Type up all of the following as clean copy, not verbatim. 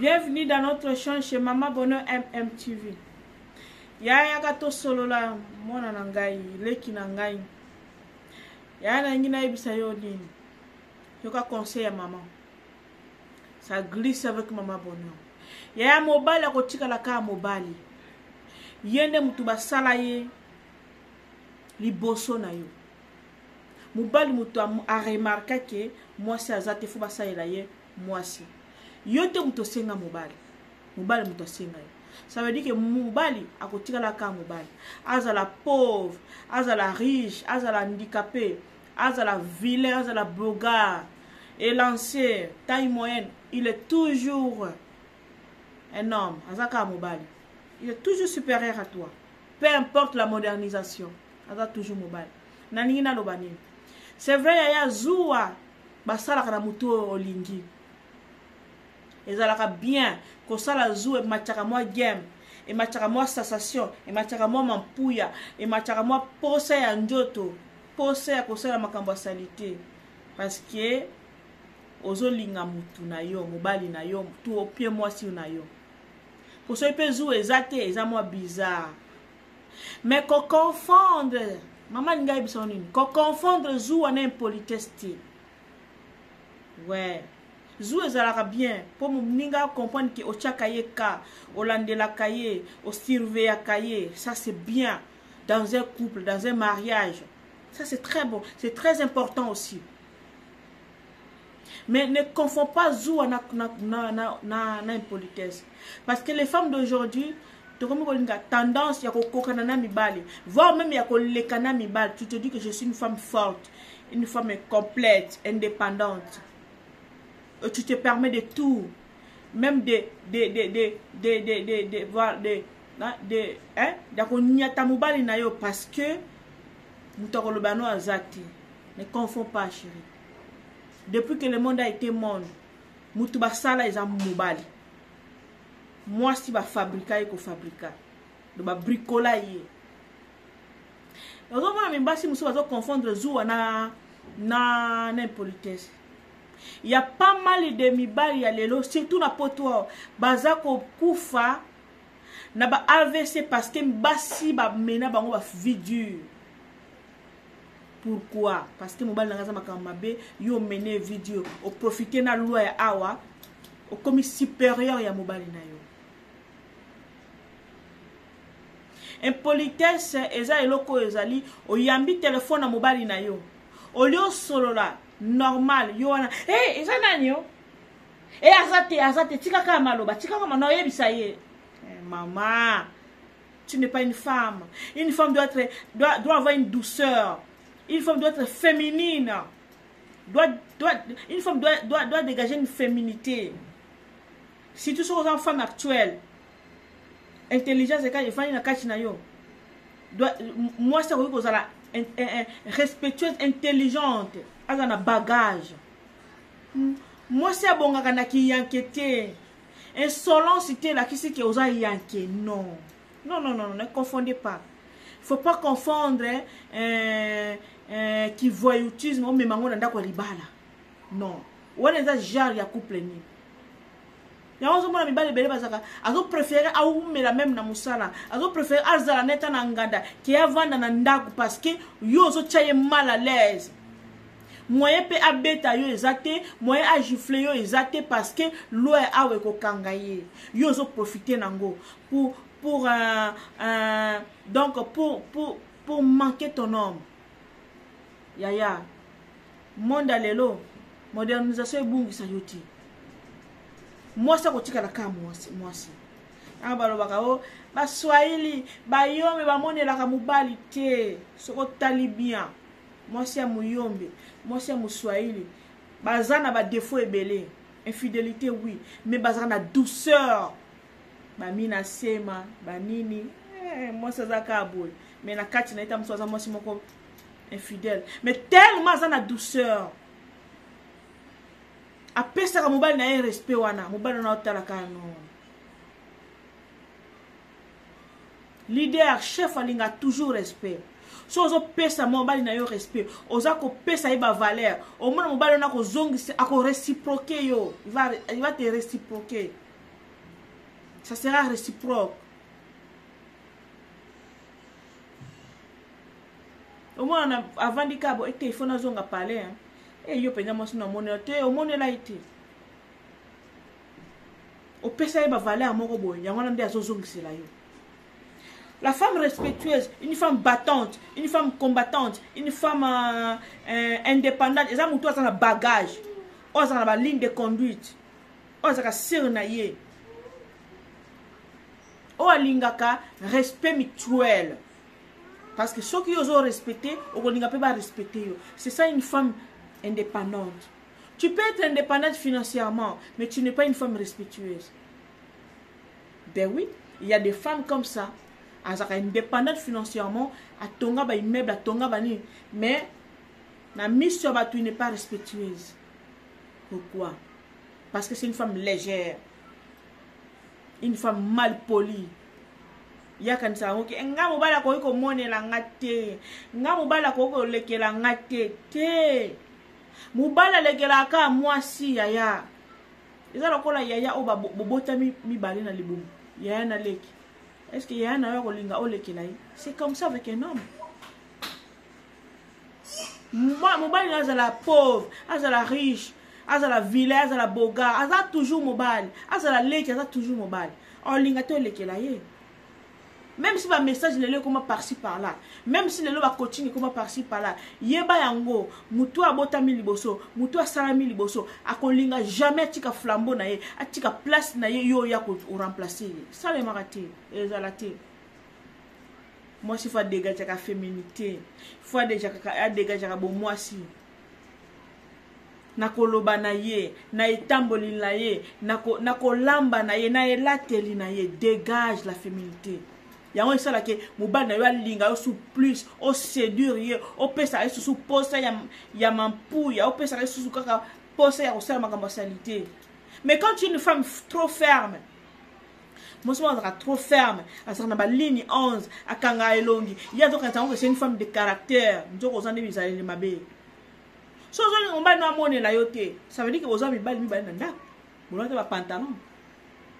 Bienvenue dans notre chaîne chez Maman Bonheur MMTV. Yaya yaka tosolola mwana na ngai, leki na ngai. Yaya nalingi nayebisa yo nini? Yoka conseil ya maman. Ça glisse avec Maman Bonheur. Yaya mobali akotikala kaka mobali. Ye nde mutu basala ye liboso na yo. Mobali mutu a remarka ke mwasi aza te fo basalela ye mwasi. Yo te mutu osenga mobali. Mobali mutu asenga yo. Ça veut dire que mobali akotikala kaka mobali. Azala pauvre, azala riche, azala handicapé, azala vilain, azala beau gars, élancé, taille moyenne, il est toujours un homme. Aza kaka mobali. Il est toujours supérieur à toi. Peu importe la modernisation. Aza toujours mobali. Nalingi naloba nini? C'est vrai yaya zuwa basalaka na motu oyo olingi. Ezalaka bien kosala zuwa ematiaka mwa game, ematiaka mwa sensation, ematiaka mwa mampuya, ematiaka mwa posa ya nzoto, posa ya kosala makambo ya salite. Parce que ozolinga mutu na yo, mobali na yo, to pie mwasi na yo. Po soki pe zuwa eza te, eza mwa bizarre. Mais ko confondre, mama alingi ayebisa yo nini? Ko confondre zuwa na impolitesse te. Ouais. Zuwa ezalaka bien po moninga a comprendre que otiaka ye ka, olandelaka ye, osurveillaka ye, ça c'est bien dans un couple, dans un mariage. Ça c'est très bon, c'est très important aussi. Mais ne confonds pas zuwa na, na, na, na, na, na impolitesse. Parce que les femmes d'aujourd'hui, tokomi kolinga tendance ya kokokana na mibali, voire même ya koleka na mibali. Tu te dis que je suis une femme forte, une femme complète, indépendante. Et tu te permets de tout, même de de de de de de de de voir de de hein, ya konyata mobali na yo parce que moto akoloba no aza te. Ne confonds pas, chérie. Depuis que le monde a été monde, mutu basala eza mobali. Mwasi ba fabrika ye ko fabrika. Donc ba bricola ye. Ozomona mibasi mosusu bazo confondre zuwa na na na impolitesse. Il y a pas mal de mibali ya lelo surtout na poto baza kokufa na ba AVC parce que basi ba mena bango ba vie dure. Pourquoi? Parce que mobali nanga aza makambo mabe, yo mene vie dure, o profiter na loi ya awa, okomi supérieur ya mobali na yo. Impolitesse eza eloko oyo ezali oyambi telefone na mobali na yo, olie osolola normal, yo wana hey, eza nani yo? Eh, aza te, aza te, tika kaka maloba, tika kaka maloba, oyebisa ye. Eh, mama, tu n'es pas une femme. Une femme doit être, doit, doit avoir une douceur. Une femme doit être féminine. Doit, doit, une femme doit, doit, doit dégager une féminité. Surtout sur une femme actuelle. Intelligence et quand il faut kati na yo. Doit, moi c'est kozala respectueuse, intelligente, aza na bagage. Mwasi abongaka na kiyanke te. Insolence te elakisi ke oza yanke. Non. Non, non, non, ne confondez pas. Faut pas confondre kivoyoutisme omema ngo na ndako ya libala. Non. Wana eza genre ya couple nini? Yango ozomona mibali ebele bazalaka azo préférer awumela même na mosala, azo préférer azala neta na nganda ke avanda na ndako parce que yo ozotia ye mal à l'aise. Moyen pe abeta yo eza te, moyen a gifler yo eza te parce que loi ya awa ekokanga ye. Yo ozo profiter nango pour, pour, donc pour, pour, pour manquer ton homme. Yaya, monde ya lelo, modernisation ebungisa yo te. Mwasi akotikala kaka mwasi, mwasi. Awa balobaka o baswahili bayombe bamonelaka mobali te. Soki otali bien, mwasi ya muyombe, mwasi ya muswahili baza na ba défaut ebele, infidélité oui, mais baza na douceur. Bamina sema, banini, mwasi aza kaka boye, mais na kati na ye ta mosusu aza mwasi moko infidèle, mais tellement aza na douceur, apesaka mobali na ye respect wana, mobali wana otalaka non. Leader, chef alinga toujours respect. So ozopesa mobali na yo respect, oza kopesa ye ba valeur, omona mobali wana akozongisa, ako réciproquer yo, il va te réciproquer. Ça sera réciproque. Omona avandi kaka boye te, il faut nazonga palais hein. E yo mpenza mwasi na omonela te, omonela ye te. Opesa ye bavaleur moko boye, yango wana nde azozongisela yo. La femme respectueuse, une femme battante, une femme combattante, une femme indépendante, eza motu aza na bagage, oyo aza na baligne de conduite, oyo azalaka sire na ye, oyo alingaka respect mutuel. Parce que soki yo ozo respecte, okolinga mpe barespecte yo. C'est ça une femme indépendante. Tu peux être indépendante financièrement, mais tu n'es pas une femme respectueuse. Ben oui, il y a des femmes comme ça. Azaka indépendante financièrement, atonga ba immeuble, atonga ba nini, mais na miso ya bato, il n'est pas respectueuse. Pourquoi? Parce que c'est une femme légère, une femme mal polie. Yakanisa yango ke nga mobali akoki komonela nga te, nga mobali akoki kolekela nga te. Te, mobali alekelaka mwasi yaya. Eza lokola yaya oyo bobotami mibale na libumu, yaya na leki. Est-ce que yaya na yo akolinga olekela ye? C'est comme ça avec un homme. Mobali na azala pauvre, azala riche, azala vilain, azala boga, aza toujours mobali, azala leki, aza toujours mobali. Olinga te olekela ye. Même si ba message lelo ekoma par-ci par-là, même si lelo ba coaching ekoma par-ci par-là, yeba yango, mutu abotami liboso, mutu asalami liboso, akolinga jamais atika flambeau na ye, atika place na ye yo ya ko remplacer ye. Salemaka te, ezala te. Mwasi faut adégageaka féminité, faut adégageaka bomwasi. Na koloba na ye, na etamboli na ye, na kolamba na ye, na elateli na ye, dégage la féminité. Yango esalaki mobali na yo alinga yo su plus, oséduire ye, opesa ye susu posa ya mampuya, opesa ye susu kaka posa ya kosala makambo ya salite. Mais quand tu es une femme trop ferme, mwasi moko azalaka trop ferme, azalaka na baligne 11, akanga elongi, ye azokanisa yango que c'est une femme de caractère, nzoko oza nde bizaleli mabe. So ozolinga mobali no amonela yo te, ça veut dire que oza mibali mibale na ndako, bolata ba pantalon.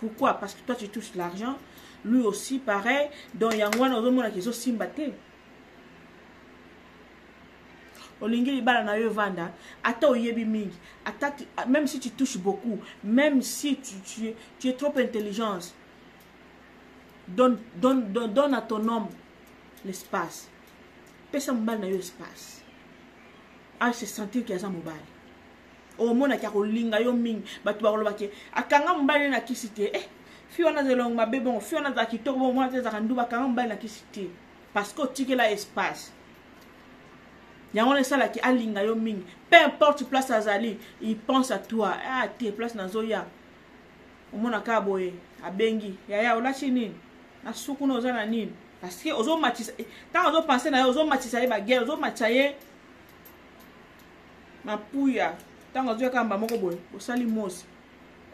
Pourquoi? Parce que toi tu touches l'argent, lui aussi pareil. Donc yango wana ozomona ke ezosimba te. Olingi libala na yo evanda, ata oyebi mingi, ata tu, même si tu touches beaucoup, même si tu es trop intelligente, donne à ton homme l'espace. Pesa mobali na yo espace. A se sentir ke aza mobali. Omonaki akolinga yo mingi, bato bakolobaki akanga mobali na kisi te. Fi wana aza elongo mabe bongo, fi wana azala kitoko bongo, mwana te azalaka nduba, akanga mobali na kisi te. Parce que otikela espace. Yango wana esalaki alinga yo mingi. Peu importe place azali, il pense à toi. Ah te place nazoya. Omona kaka boye, abengi, yaya olati nini? Na suku na oza na nini? Parce que ozomatisa, ntango ozopense na ye, ozomatisa ye baguerre, ozomatisa ye mapuya. Ntango azoya kaka mba moko boye, osali mosi,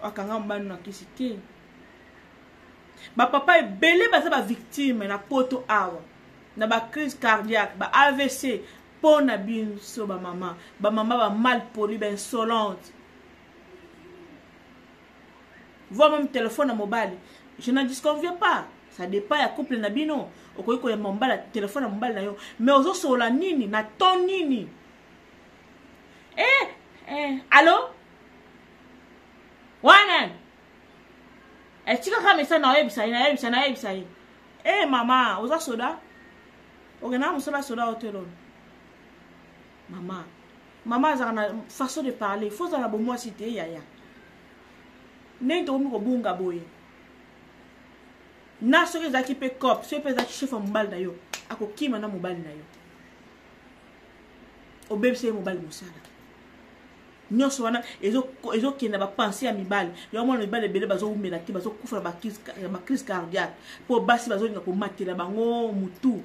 akanga mobali na kisi te. Bapapa ebele baza ba victime na poto awa, na ba crise cardiaque, ba AVC, mpo na biso ba mama, ba mama ba mal poli, ba insolente. Voire même téléphone na mobali, je n'en disconviens pas. Ça dépend ya couple na bino. Okoki koyamba mobali, téléphone na mobali na yo, mais ozosola nini na ton nini? Allo? Wana? Tika kaka message na oyebisa ye, nayebisa, nayebisa ye. Mama, oza soda? Okendaka mosala soda otelolo. Mama, mama azalaka na façon de parler, faut ozala na bomwasi te yaya. Ndenge tokomi kobunga boye. Na soki ezalaki mpe cop, soki mpe ezalaki chef ya mobali na yo, akokima na mobali na yo. Obebisa ye mobali mosala. Nyonso wana ezokende ba pensée ya mibali. Yango mwana mibali ebele bazowumela te, bazokufa na ba crise cardiaque. Po basi bazolinga komatela bango mutu.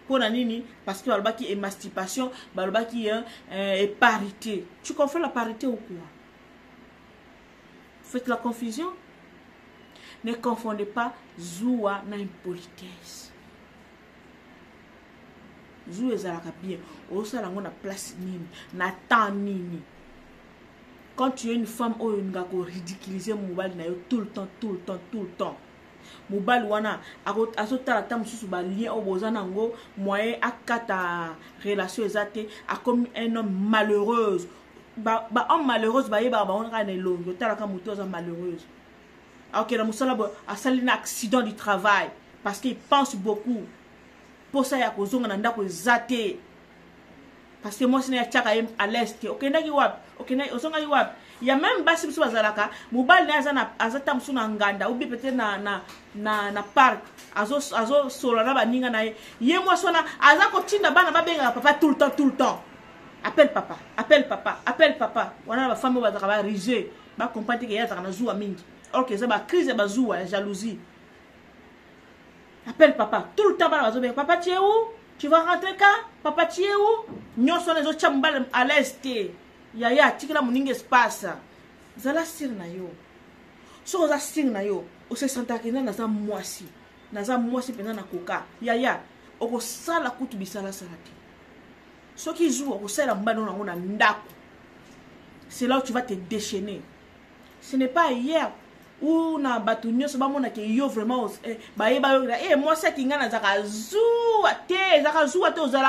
Mpo na nini? Parce que balobaki émancipation, balobaki parité. Tu confonds la parité ou quoi? Faites la confusion. Ne confondez pas zuwa na impolitesse. Zuwa ezalaka bien. Osala yango na place nini, na temps nini? Quand tu es une femme oyo olinga ko ridiculiser mobali na yo tout le temps, tout le temps, tout le temps. Mobali wana azotala ata mosusu balien oyo boza na yango, moyen akata relation eza te. Akomi un homme malheureuse. Bahomme malheureuse bayebaka bango kaka na elongi. Otalaka moto aza malheureuse, akokenda mosala boye, asali na accident du travail parce qu'il pense beaucoup. Mposa ya kozonga na ndako eza te parce que mwasi na ye atiaka ye à l'aise te. Okendaki wapi? Okendaki, ozongaki wapi? Ya même basi biso bazalaka, mobali na ye aza ta mosusu na nganda ou bien peut-être na parc, azosolola na baninga na ye. Ye mwasi wana aza kotinda bana babengaka papa tout le temps, tout le temps: "Appelle papa, appelle papa, appelle papa." Wana na bafemme oyo bazalaka barise, bacomprendre te ke ye azalaka na zuwa mingi, or ke eza bacrise ya bazuwa ya jalousie. "Appelle papa" tout le temps. Bana bazobenga: "Papa, tu es où? Tu vas rentrer quand? Papa, tu es où?" Nyonso wana ezotya mobali à l'aise te. Yaya, atikela moninga espace. Zala sûre na yo. Soki oza sûre na yo, osesentaka mpenza: "Naza mwasi, naza mwasi mpenza, nakoka." Yaya, okosala kutu bisalasala te. Soki jour okosalela mobali nango na ndako, c'est là où tu vas te déchaîner. Ce n'est pas hier ou na bato nyonso bamonaka yo vraiment, bayeba yo: "E, mwasi akinga, nazalaka zuwa te." Ezalaka zuwa te, ozala